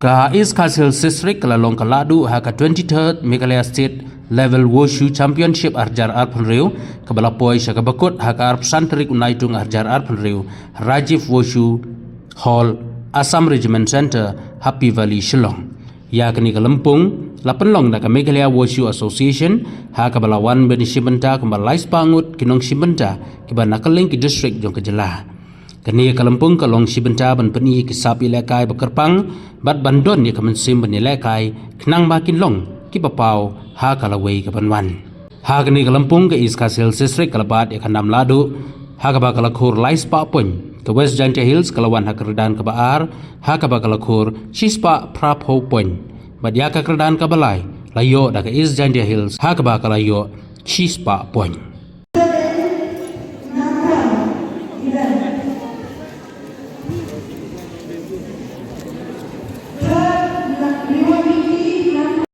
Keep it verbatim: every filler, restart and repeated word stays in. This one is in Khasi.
Ka East Khasi Hills District ka la long ka lahduh ha ka twenty-third Meghalaya State Level Wushu Championship arhajar arphew hynriew, kaba la poi sha kaba kut ha ka arphew san tarik u Naitung arhajar arphew hynriew, Rajiv Wushu Hall, Assam Regiment Centre, Happy Valley, Shillong. Ïa kane ka lympung la pynlong da ka Meghalaya Wushu Association, ha kaba la wan ban shim bynta kumba lai spah ngut ki nongshim bynta kiba na kylleng ki district jong ka jylla. Kane ka lympung ka long shi bynta ban pyni ki sap ïalehkai ba kyrpang bad ban don ïa ka mynsiem ban ïalehkai, khnang ba kin long kiba paw ha ka lawei kaban wan. Ha kane ka lympung ka East Khasi Hills District ka la bat ïa ka nam lahduh ha kaba ka la khur lai spah point. Ka West Jaintia Hills ka la wan ha ka kyrdan kaba ar ha kaba ka la khur shi spah phra phew point. Bad ïa ka kyrdan kaba lai la ïoh da ka East Jaintia Hills ha kaba ka la ïoh shi spah point.